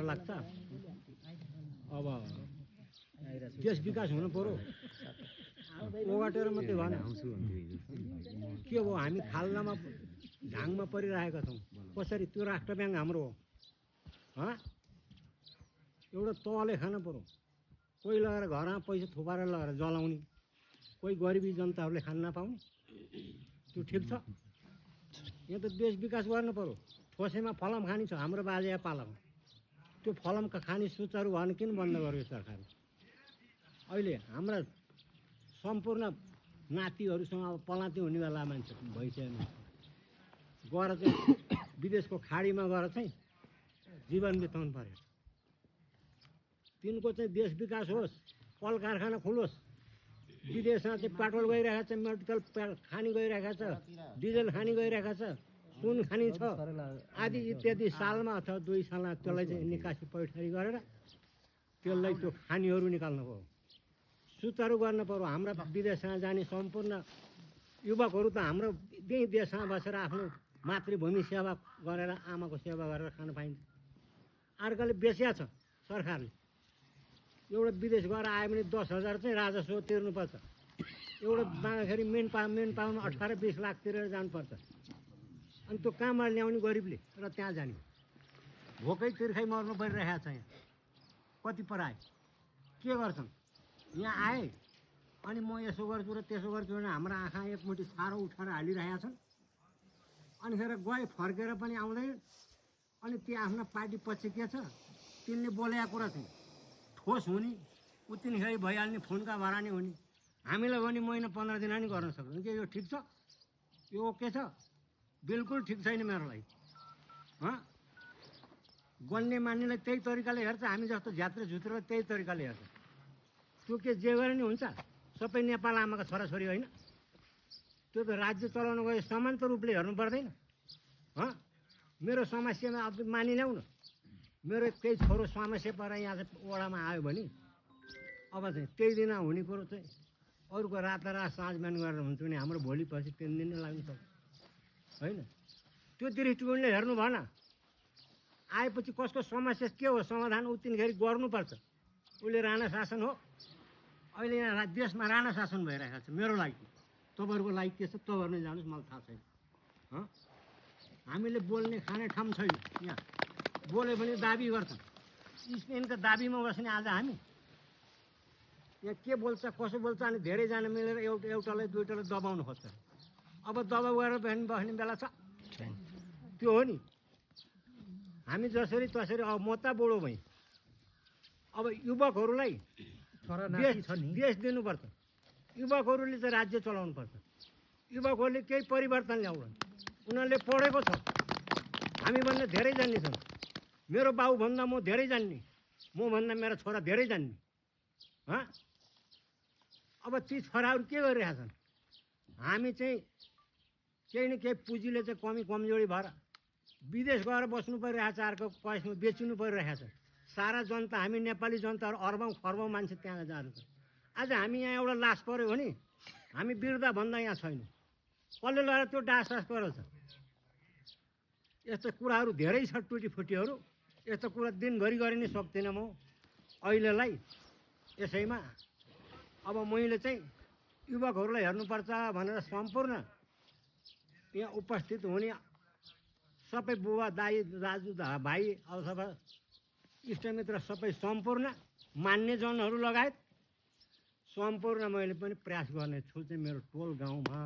लाग्छ। अब देश विकास हुनु पर्यो, ओगटेर मात्रै भएन। के हो, हामी खाल्लामा झाङमा परिरहेका छौँ। कसरी त्यो राष्ट्र ब्याङ्क हाम्रो हो, एउटा तहले खानु पर्यो। कोही लगेर घरमा पैसा थुपारेर लगेर जलाउने, कोही गरिबी जनताहरूले खान नपाउने, त्यो ठिक छ? यहाँ त देश विकास गर्नु पर्यो। ठोसेमा फलम खानी छ हाम्रो बाजे पालामा, त्यो फलमका खानी सुचारू भएन किन बन्द गर्यो सरकारले? अहिले हाम्रा सम्पूर्ण नातिहरूसँग अब पलाती हुने बेला मान्छे भइसकेन, गएर चाहिँ विदेशको खाडीमा गएर चाहिँ जीवन बिताउनु पर्यो। तिनको चाहिँ देश विकास होस्, कल कारखाना खुलोस्, विदेशमा चाहिँ पेट्रोल गइरहेको छ, मेडिकल खानी गइरहेको छ, डिजल खानी गइरहेको छ, सुन खानी छ आदि इत्यादि। सालमा अथवा 2 सालमा त्यसलाई चाहिँ निकासी पैठारी गरेर त्यसलाई त्यो खानीहरू निकाल्नु पर्यो, सुचारू गर्नु पर्यो। हाम्रा विदेशमा जाने सम्पूर्ण युवकहरू त हाम्रो त्यही देशमा बसेर आफ्नो मातृभूमि सेवा गरेर आमाको सेवा गरेर खान पाइन्छ। अर्काले बेच्या छ सरकारले, एउटा विदेश गएर आयो भने 10,000 चाहिँ राजस्व तिर्नुपर्छ। एउटा माग्दाखेरि मेन पाउनु 18-20 लाख तिरेर जानुपर्छ। अनि त्यो कहाँबाट ल्याउने गरिबले र त्यहाँ जाने, भोकै तिर्खै मर्नु परिरहेको छ। यहाँ कति पराए के गर्छन्? यहाँ आए अनि म यसो गर्छु र त्यसो गर्छु भने हाम्रो आँखा एकमुठी छारो उठाएर हालिरहेका छन्। अनि फेरि गए फर्केर पनि आउँदैन। अनि त्यो आफ्नो पार्टी पछि के छ, तिनले बोलेको कुरा चाहिँ ठोस हुने, उतिनखेरि भइहाल्ने, फोनका भरानी हुने। हामीलाई भने महिना 15 दिन नि गर्न सक्दैन। के यो ठिक छ? यो ओके छ? बिल्कुल ठिक छैन मेरो लागि। गन्ने मान्नेलाई त्यही तरिकाले हेर्छ, हामी जस्तो झ्यात्रे झुत्रेलाई त्यही तरिकाले हेर्छ। त्यो के जे गरे नि हुन्छ? सबै नेपाल आमाका छोराछोरी होइन? त्यो त राज्य चलाउन गए समान्त रूपले हेर्नु पर्दैन? मेरो समस्यामा अब मानिल्याउ न, मेरो केही छोरो समस्या परेर यहाँ चाहिँ वडामा आयो भने अब चाहिँ त्यही दिन हुने कुरो चाहिँ अरूको रातारात साँझ बिहान गरेर हुन्छ भने हाम्रो भोलि पछि 3 दिन नै लाग्नु सक्छ होइन? त्यो दृष्टिकोणले हेर्नु भएन। आएपछि कसको समस्या के हो समाधान उतिनखेरि गर्नुपर्छ। उसले राणा शासन हो, अहिले यहाँ देशमा राणा शासन भइरहेको छ। मेरो लागि, तपाईँहरूको लागि के छ तपाईँहरू नै जानुहोस्, मलाई थाहा छैन। हामीले बोल्ने खाने ठाउँ छैन। यहाँ बोल्यो भने दाबी गर्छन्। स्पेनको दाबीमा बस्ने आज हामी यहाँ के बोल्छ कसो बोल्छ अनि धेरैजना मिलेर एउटालाई दुईटालाई दबाउनु खोज्छ। अब दबाउ गरेर बस्ने बेला छ त्यो हो नि? हामी जसरी तसरी अब म त बुढो भएँ। अब युवकहरूलाई देश दिनुपर्छ। युवकहरूले चाहिँ राज्य चलाउनु पर्छ। युवकहरूले केही परिवर्तन ल्याउन्। उनीहरूले पढेको छ, हामीभन्दा धेरै जान्ने छन्। मेरो बाउभन्दा म धेरै जान्ने, मभन्दा मेरो छोरा धेरै जान्ने। अब ती छोराहरू के गरिरहेका छन्? हामी चाहिँ केही न केही पुँजीले चाहिँ कमजोरी भएर विदेश गएर बस्नु परिरहेको छ, अर्को पैसामा बेचिनु परिरहेको छ। सारा जनता, हामी नेपाली जनताहरू अर्बौँ खर्बौँ मान्छे त्यहाँ जान्छ। आज हामी यहाँ एउटा लास पऱ्यो भने हामी बिर्दा भन्दा यहाँ छैन। कसले लगेर त्यो डाँसडाँस गराउँछ? यस्तो कुराहरू धेरै छ, टुटीफुटीहरू। यस्तो कुरा दिनभरि गरि नै सक्दिनँ म अहिलेलाई। यसैमा अब मैले चाहिँ युवकहरूलाई हेर्नुपर्छ भनेर सम्पूर्ण यहाँ उपस्थित हुने सबै बुबा दाई दाजु भाइ अथवा इष्टमित्र सबै सम्पूर्ण मान्यजनहरू लगायत सम्पूर्ण मैले पनि प्रयास गर्ने छु चाहिँ मेरो टोल गाउँमा